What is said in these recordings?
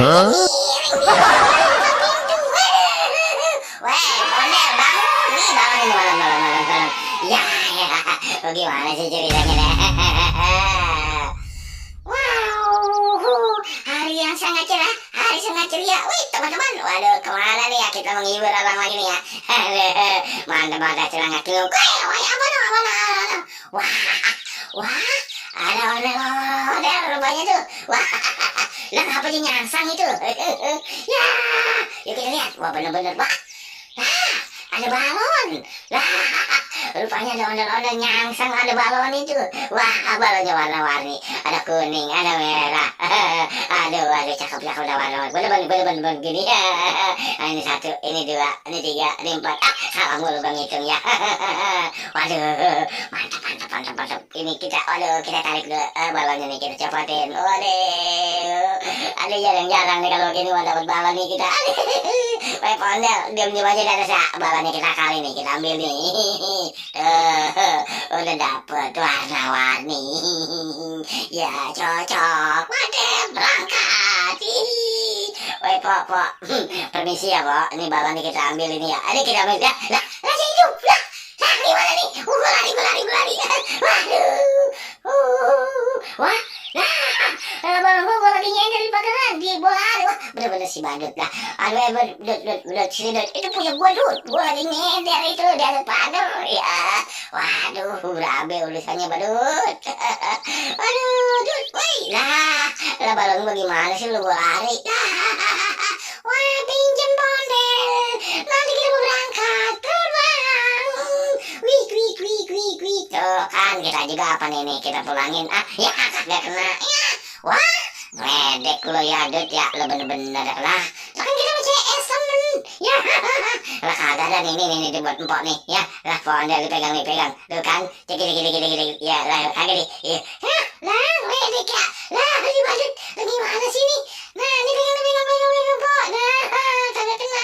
Hah? Weh, Ondel, bangun nih, bangun ini bangun. Ya, ya, bagaimana sih ceritanya deh? Wow, hari yang sangat cerah, hari sangat ceria. Wih, teman-teman, waduh, kemana nih ya kita menghibur abang lagi nih ya? Aduh, mantap semangat dulu. Wah, apa no? Wah, wah, ada ondel rupanya tuh. Wah, lah apa sih nyangsang itu? Ya, yuk kita lihat. Wah, bener-bener, wah. Ada balon. Lah, rupanya ada ondel-ondel nyangsang, ada balon itu. Wah, balonnya warna-warni. Ada kuning, ada merah. Aduh, cakep udah warna-warni. Bener gini. Ini satu, ini dua, ini tiga, ini empat. Salah mulu bang hitung ya. Waduh, mantap. Ini kita tarik dulu balonnya nih, kita copotin. Waduh, ada jarang-jarang nih kalau gini mau dapat balon nih kita. Woi Pondel, diam aja di atas ya. Balonnya kita kali nih, kita ambil nih. Udah dapet warna-warni. Ya cocok. Mantap, berangkat. Woi Pok. Permisi ya Pok. Ini balonnya kita ambil ini ya. Ini kita ambil ya. Lah hidup. Lah gimana nih? Gue lari. Waduh. Wah. Balon gue lagi nyender di padaran di bola. Wah, bener-bener si badut lah. Aduh, Dut, sini Dut. Itu punya gue Dut. Gue lagi nyender itu di atas pagar ya. Waduh, berabe urusannya badut. Aduh, Dut, woi. Lah balon gue gimana sih lu gue lari? Wah, pinjem Pondel. Nanti kita mau berangkat terbang. Wih. Tuh kan kita juga apa nih kita pulangin. Ya kagak kena. Ya. Wah, ngedek lo ya Dut ya. Lo bener-bener lah. Lah kan kita mau CS temen. Ya. Lah kagak ada nih dibuat empok nih. Ya. Lah Pondel dipegang. Tuh kan. Cekik. Ya lah kagak nih. Ya. Lah ngedek ya. Lah di badut. Gimana sih nih? Nah ini pegang empok. Nah kagak kena.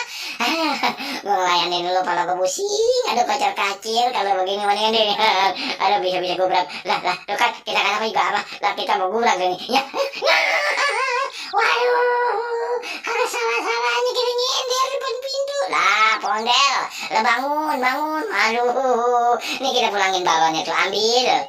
Gue ngelayanin dulu kalau gue pusing. Aduh kacil kalau begini mendingan deh. Aduh bisa gubrak. Lah tuh kan kita kan apa juga apa. Lah kita mau gubrak nih. Ya. Waduh, karena salah-salahnya kita nyender depan pintu. Lah Pondel, lah bangun. Aduh, ini kita pulangin balonnya tuh, ambil.